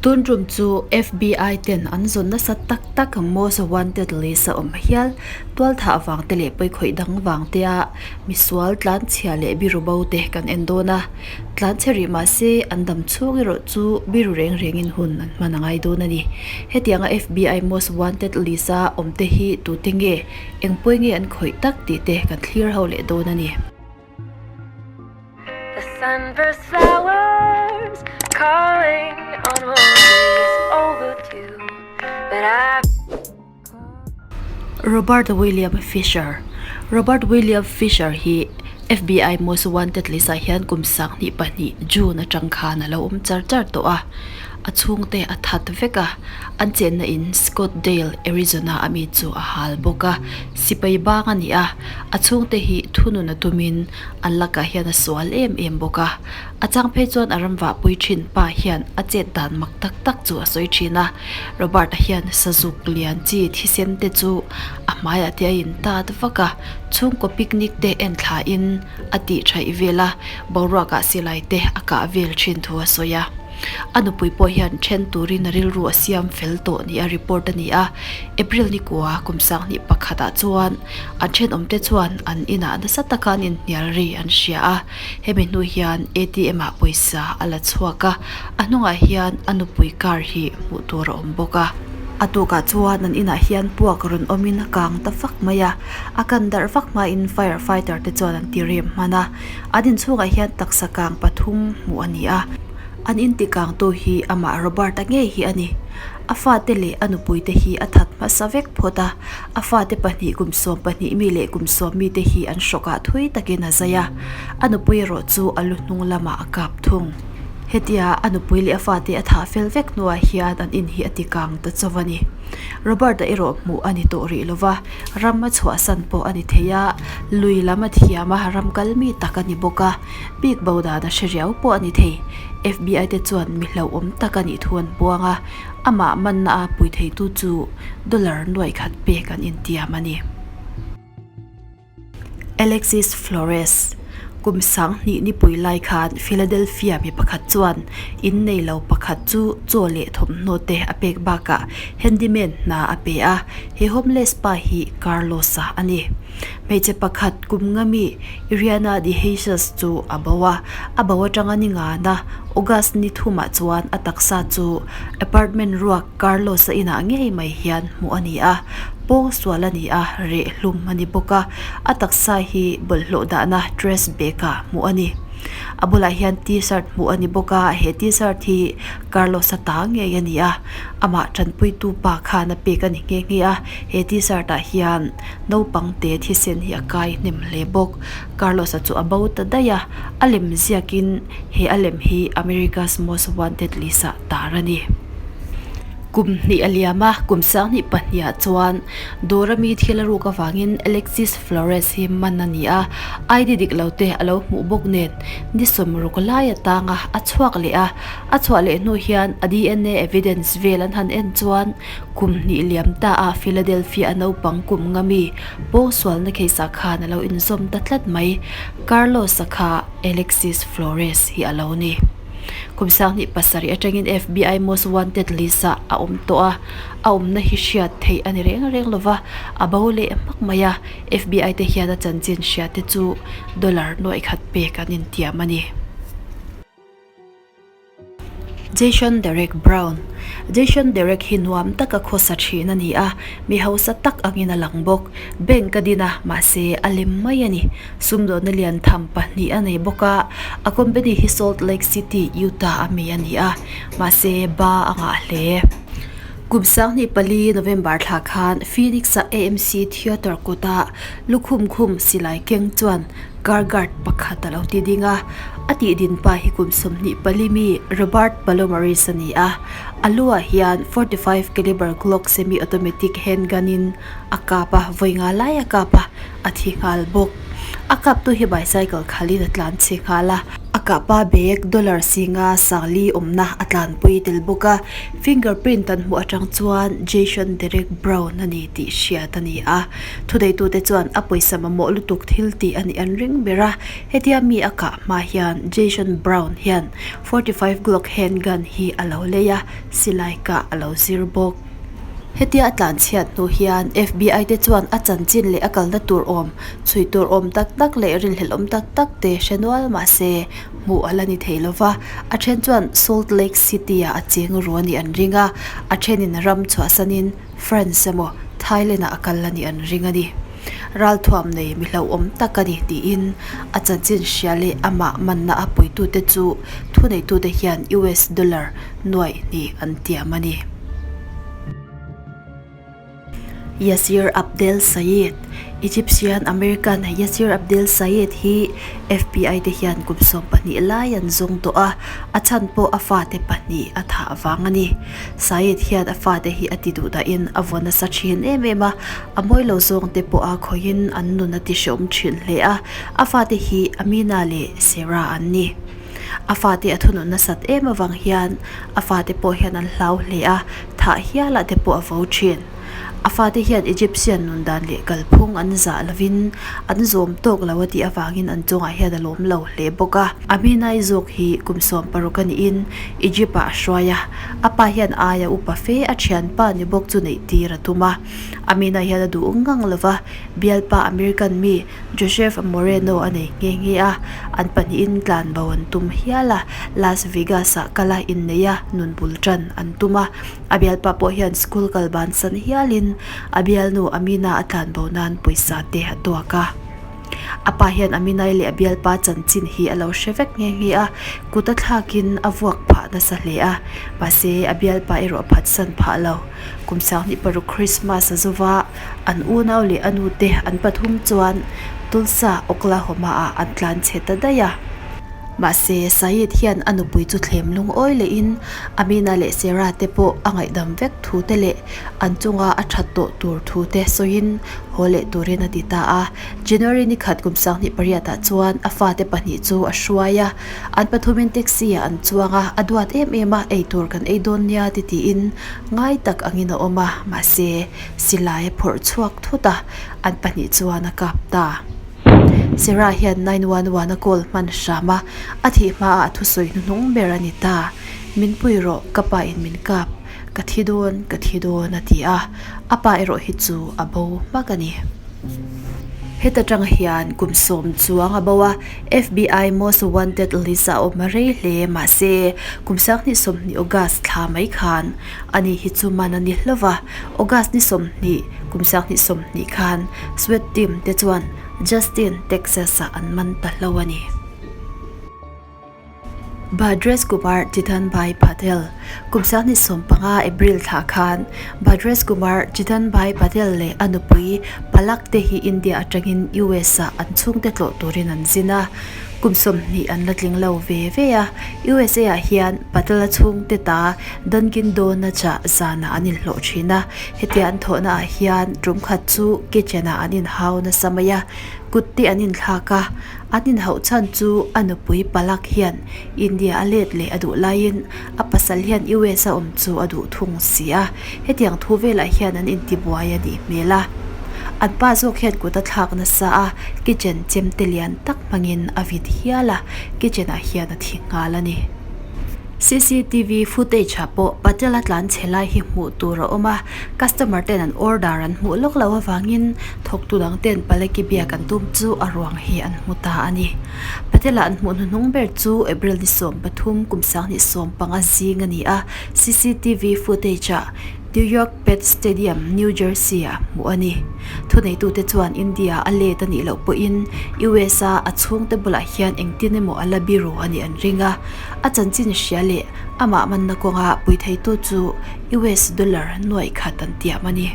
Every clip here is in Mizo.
Tun tum chu FBI ten an zawn nasa tak tak Most Wanted list a awm hial. Tualthah vang te leh pawikhawih dang vang te a misual tlanchhia leh biru bo te kan en dawn a. Tlanchhe rih mahse an dam chhung erawh chu biru reng rengin hun an hman a ngai dawn a ni. Hetianga FBI Most Wanted list a awm te hi tute nge, eng pawi nge an khawih tak tih te kan thlir ho leh dawn a ni. The sunburst flowers calling on roses overdue But I Robert William Fisher Robert William Fisher hi FBI Most Wanted list ah hian kum 22 June atang khan a lo awm char char tawh a, a chhungte a that vek a, an chenna in Scottsdale, Arizona a mi chu a hal bawk a, sipai bang a ni a, a chhungte hi thunun a tumin An lakah hian a sual em em bawk a, a chang phei chuan a ramvah pui thin pa hian a chet dan mak tak tak chu a sawi thin a. Robert-a hian sazuk lian chi thisen te chu a hmaiah te a in tat vak a, chhungkaw picnic te en thla in a tih thaih vel a, boruakah silai te a kah vel thin thu a sawi a. A nupui pawh hian then turin a rilru a siam fel tawh ni a report a ni a, April ni kua kum 21 ah chuan an thenawmte chuan an inah nasa taka an inhnial ri an hria a, hemi hnu hian ATM ah pawisa a la chhuak a, a hnungah hian a nupui car hi hmuh tur a awm bawk a. A tukah chuan an inah hian puak rawn awmin a kang ta vak mai a, a kan darh vak hmain fire fighter te chuan an ti rem hman a, an inchhungah hian taksa kang pathum hmuh a ni a. An intikangtu hi amah Robert-a ngei hi a ni. A fate leh a nupuite hi a that hmasa vek phawt a, a fate pahnih kum 12 mi leh kum 10 mite hi an hrawkah thui takin a zai a, a nupui erawh chu a lu hnung lamah a kap thung. Hetia a nupui leh a fate a thah fel vek hnuah hian an in hi a tikang ta chauh a ni. Robert-a erawh hmuh a ni tawh rih lova, ram a chhuahsan pawh a ni thei a, lui lam a thiam a, ram kal mi tak a ni bawk a. Bik bo dan a hre riau pawh a ni thei. FBI te chuan mi hlauhawm tak a nih thu an puang a, amah manna a pui theitu chu dollar nuaih khat pek an intiam a ni. Alexis Flores, Kum 2000 nipui lai khan Philadelphia mi pakhat chuan in nei lo pakhat chu chaw leh thawmhnaw te a pek bakah handyman hna a pe a, he homeless pa hi Carlos-a a ni. Hmeichhe pakhat kum nga mi Iriana de Jesus chu a bo a, a bo atanga ni ngana August ni thumah chuan a taksa chu apartment ruak Carlos-a inah ngei mai hian hmuh a ni a, pawng sual a ni a, reh hlum a ni bawk a, a taksa hi bawlhhlawh dahna trash bag-ah hmuh a ni. A bulah hian t-shirt hmuh a ni bawk a, he t-shirt hi Carlos-a ta ngei a ni a, amah tanpuitu pa khan a pek a ni nghe nghe a, he t-shirt ah hian Naupang te thisen hi a kai hnem hle bawk. Carlos-a chu a bo ta daih a, a lem ziakin he a lem hi America's Most Wanted list ah tar a ni. Kum hnih a liam a, kum 2002 ah chuan dawr ami thil a ruk avangin Alexis Flores hi man a ni a, ID dik lo te a lo hmuh bawk nen ni 60 lai a tang a, a chhuak leh a, a chhuah leh hnu hian a DNA evidence vel an han en chuan Kum hnih liam ta a Philadelphia a naupang kum nga mi pawngsualna case ah khan a lo inzawm ta tlat mai. Carlos-a kha Alexis Flores hi a lo ni. Kum 27 atangin FBI Most Wanted list ah a awm tawh a, a awmna hi hriat theih a ni reng reng lova, a bo leh hmak mai a, FBI te hian a chanchin hria te chu dollar nuaih khat pek an intiam a ni. Jason Derek Brown Jason Derek hi nuam taka khawsa thin a ni a, mi hausa tak angin a lang bawk. Bank a din a, mahse a lem mai a ni. Sumdawnna lian tham pahnih a nei bawk a, a company hi Salt Lake City, Utah a mi a ni a, mahse ba a ngah hle. Kum 24 November thla khan Phoenix-a AMC Theatre kawtah lukhum khum silai keng chuan Car guard pakhat a lo ti ding a, a tih din pa hi kum 24 mi Robert Palomares a ni a, a luah hian 45 caliber Glock semi automatic handgun in a kap a, vawi nga lai a kap a, a thi nghal bawk. A kaptu hi bicycle khalhin a tlan chhe nghal a. A kahpa bag dollar singa sangli awmna a tlanpui tel bawk a. Finger print an hmuh atang chuan Jason Derek Brown a ni tih hriat a ni a. Thuneitute chuan a pawisa mamawh lutuk thil tih a nih an ring ber a. Hetia mi a kah hma hian Jason Brown hian 45 Glock handgun hi a lo lei a, silai kah a lo zir bawk. Hetia a tlanchhiat hnu hian FBI te chuan a chanchin leh a kalna tur awm, chhui tur awm tak tak leh rinhlelh awm tak tak te hre nual mah se hmuh a la ni thei lo va. A then chuan Salt Lake City ah a cheng ru a nih an ring a, a thenin ram chhuahsanin France emaw Thailand ah a kal a nih an ring a ni. Ralthuam nei mi hlauhawm tak a ni tiin a chanchin hria leh amah manna a puitute chu thuneitute hian US dollar nuaih hnih an tiam a ni. Yasir Abdel Sayed, Egyptian American Yasir Abdel Sayed hi FBI te hian kum 12 lai an zawng tawh a, a chhan pawh a fate pahnih a thah vang a ni. Sayed hian a fate hi a ti duh dahin a vaw nasa thin em em a, A mawi lo zawng te pawh a khawihin an nun a ti hrehawm thin hle a, a fate hi Amina leh Sarah an ni. A fate a thunun nasat em avang hian a fate pawh hian an hlau hle a, thah hialah te pawh a vo thin. A fate hian Egyptian nun dan leh kalphung an zah lovin an zawm tawk lo a tih avangin an chungah hian a lawm lo hle bawk a. Amina-i zawk hi kum 16 a niin Egypt-ah a hruai a, a pa hian aia upa fe a thianpa ni bawk chu neih tir a tum a. Amina hian a duh ngang lo va, bialpa American mi Joseph Moreno a nei nghe nghe a, an pahnihin tlanbo an tum hial a, Las Vegas-ah kal a inneih a, nun bul tan an tum a. A bialpa pawh hian school kal bansan hialin a bialnu Amina a tlanbo nan pawisa te a tuak a. A pa hian Aminai leh a bialpa chanchin hi a lo hre vek nghe nghe a, kut a thlakin a vuak phah nasa hle a, mahse a bialpa erawh a phatsan phah lo. Kum 2006 Christmas a zova an unau leh a nute an pathum chuan Tulsa, Oklahoma ah an tlan chhe ta daih a. Mahse, Sayed hian a nupui chu thlem lungawi lehin Amina leh Sarah te pawh a ngaihdam vek thu te leh an chunga a that tawh tur thu te sawiin haw leh turin a ti ta a. January ni khat kum 2008 ah chuan a fate pahnih chu a hruai a, an pathumin taxi ah an chuang a, a duat em em a, eitur kan ei dawn nia ti tiin ngai tak angin a awm a, mahse silai a phawrh chhuak thut a, an pahnih chuan a kap ta. Sarah hian 911 a call hman hram a, a thih hmaah a thusawi hnuhnung ber a ni ta. Min pui rawh, ka pa in min kap, ka thi dawn, ka thi dawn a ti a, a pa erawh hi chu a bo hmak a ni. Heta tang hian kum sawm chuang a bo a, FBI Most Wanted list a awm rei hle mahse kum 2020 August thla mai khan ani hi chu man a ni hlauh a, August ni 20 kum 2020 khan SWAT team te chuan Justin, Texas ah an man ta hlauh a ni. Bhadresh Kumar Chithanbhai Patel, Kum 2015 April thla khan Bhadresh Kumar Chithanbhai Patel leh a nupui Palak te hi India atangin US ah an chhungte tlawh turin an zin a. Kum 20 an la tling lo ve ve a, USA ah hian Patel a chhungte ta Dunkin Donuts ah zanah an inhlawh thin a. Hetia an thawhna ah hian tum khat chu kitchen ah an inhau nasa mai a, kut te an inthlak a. An inhauh chhan chu a nupui Palak hian India a let leh a duh laiin a pasal hian US a awm chu a duh thung si a, hetiang thu velah hian an intibuai a nih hmel a. An pa zawk hian kut a thlak nasa a, kitchen chemte lian tak hmangin a vit hial a, kitchen ah hian a thi nghal a ni. Cctv footage ah pawh Patel a tlan chhe lai hi hmuh tur a awm a, customer ten an order an hmuh lawk loh avangin thawktu dang ten Paleki biak an tum chu a ruang hi an hmu ta a ni. Patel ah an hmuh hnuhnung ber chu April ni 13 kum 2015 zing a ni a, cctv footage ah New York Pet Stadium, New Jersey ah hmuh a ni. Thuneitute chuan India a let a nih loh pawhin US a a chhungte bulah hian engtin emaw a la biru a nih an ring a. A chanchin hria leh amah manna kawnga pui theitu chu US dollar nuaih khat an tiam a ni.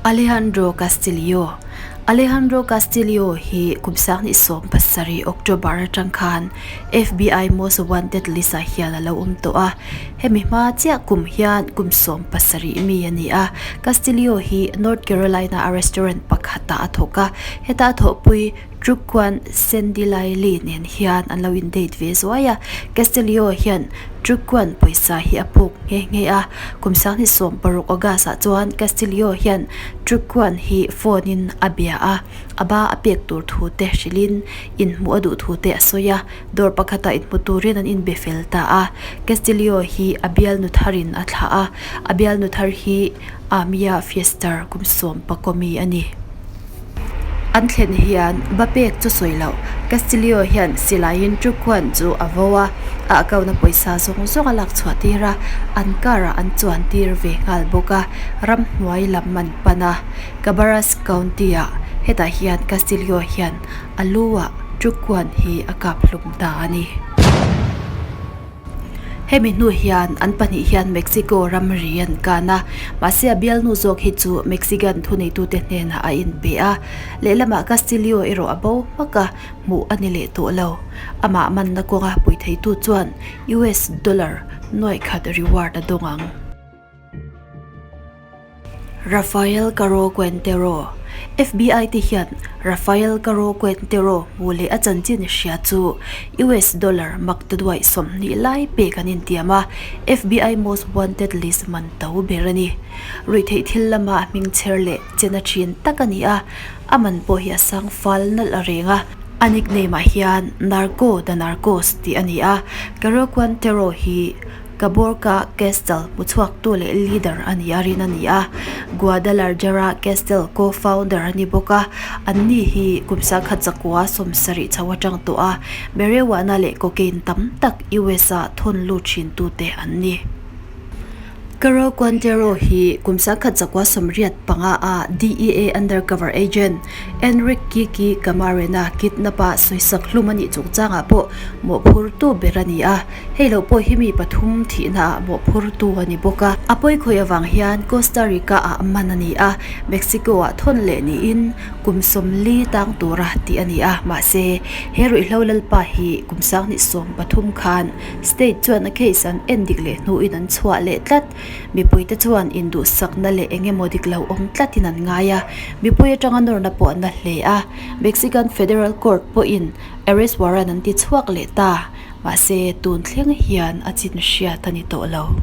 Alejandro Castillo. Alejandro Castillo hi kum 2017 October atang khan FBI Most Wanted list ah hian a lo awm tawh a, hemi hma chiah kum hian kum 17 mi a ni a. Castillo hi North Carolina a restaurant pakhatah a thawk a, heta a thawhpui Truquan Sandilai Lee nen hian an lo in date ve zuai a, Castillo hian Truquan pawisa hi a puk nghe nghe a, kum 2016 August ah chuan Castillo hian Truquan hi phone in a bia a, a ba a pek tur thu te hrilhin inhmuh a duh thu te a sawi a, dawr pakhatah inhmu turin an inbe fel ta a, Castillo hi a bialnu tharin a thlah a, a bialnu thar hi Amia Fiester kum 10 mi a ni. An thlen hian ba pek chu sawi loh, Castillo hian silaiin Truquan chu a vo a, a account-a pawisa zawng zawng a lak chhuah tir a, an car-ah an chuan tir ve nghal bawk a, ramhnuai lam an pan a. Cabarrus County-ah hetah hian Castillo hian a lu-ah Truquan hi a kap hlum ta a ni. Hemi hnu hian an pahnih hian Mexico ramri an kan a, mahse a bialnu zawk hi chu Mexican thuneitute hnenah a inpe a, lehlamah Castillo erawh a bo hmak a, hmuh a ni leh tawh lo. Amah manna kawnga pui theitu chuan US dollar nuaih khat reward a dawng ang. Rafael Caro Quintero, FBI te hian Rafael Caro Quintero hmu leh a chanchin hria chu US dollar maktaduaih 20 lai pek an intiam a, FBI Most Wanted list man to ber a ni. Ruihtheih thil lama hmingchher leh chena thin tak a ni a, a man pawh hi a sang fal nalh a reng a. A nickname ah hian Narco the Narcos tih a ni a, Caro Quintero hi Caborca Castle hmuchhuaktu leh leader a nih a rin a ni a, Guadalajara Castle co-founder a ni bawk a, anni hi kum 1970 chho atang tawh a, marijuana leh cocaine tam tak US ah thawn lut thintute an ni. Caro Quintero hi kum 1985 a DEA undercover agent Enrique Kiki Camarena kidnap-a sawisak hlum a nih chungchangah pawh mawhphurtu ber a ni a. Hei lo pawh hi mi pathum thihna ah mawhphurtu a ni bawk a. A pawikhawih avang hian Costa Rica ah man a ni a, Mexico ah thawn leh niin kum 40 tang tura tih a ni a. Mahse, he ruihhlo lalpa hi kum 2013 khan state chuan a case an en dik leh hnuin an chhuah leh tlat. Mipuite chuan induhsakna leh eng emaw dik lo awm tlatin an ngai a, mipui atanga nawrna pawh an la hle a. Mexican Federal Court pawhin arrest warrant an ti chhuak leh ta. Mahse, tun thleng hian a chin hriat a ni tawh lo.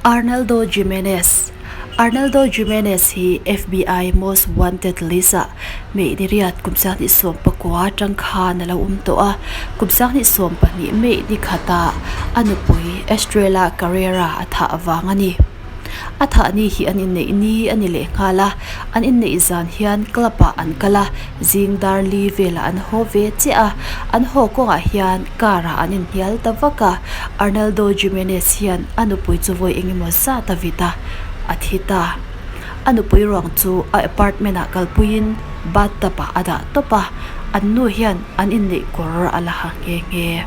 Arnaldo Jimenez Arnaldo Jimenez hi FBI Most Wanted list-ah May ni riat kum 2019 atang khan a lo awm tawh a, kum 2020 May ni khatah a nupui Estrella Carrera a thah avang a ni. A thah ni hi an inneih ni a ni leh nghal a, an inneih zan hian club ah an kal a, zing dar li velah an haw ve chiah a, an haw kawngah hian car ah an inhnial ta vak a, Arnaldo Jimenez hian a nupui chu vawi eng emaw zat a vit a, a thi ta. A nupui ruang chu a apartment ah kalpuiin bathtub ah a dah tawp a, an nu hian an inneih kawr a la ha nghe nghe.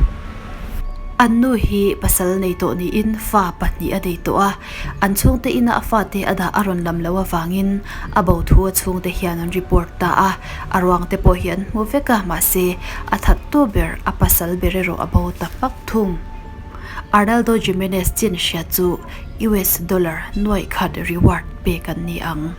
An nu hi pasal nei tawh niin fa pahnih a nei tawh a, an chhungte ina a fate a dah a rawn lam loh avangin a bo thu a chhungte hian an report ta a, a ruangte pawh hi an hmu vek a, mahse a thattu ber a pasal ber erawh a bo ta hmak thung. Arnaldo Jimenez chin hria chu US dollar nuaih khat reward pek an ni ang.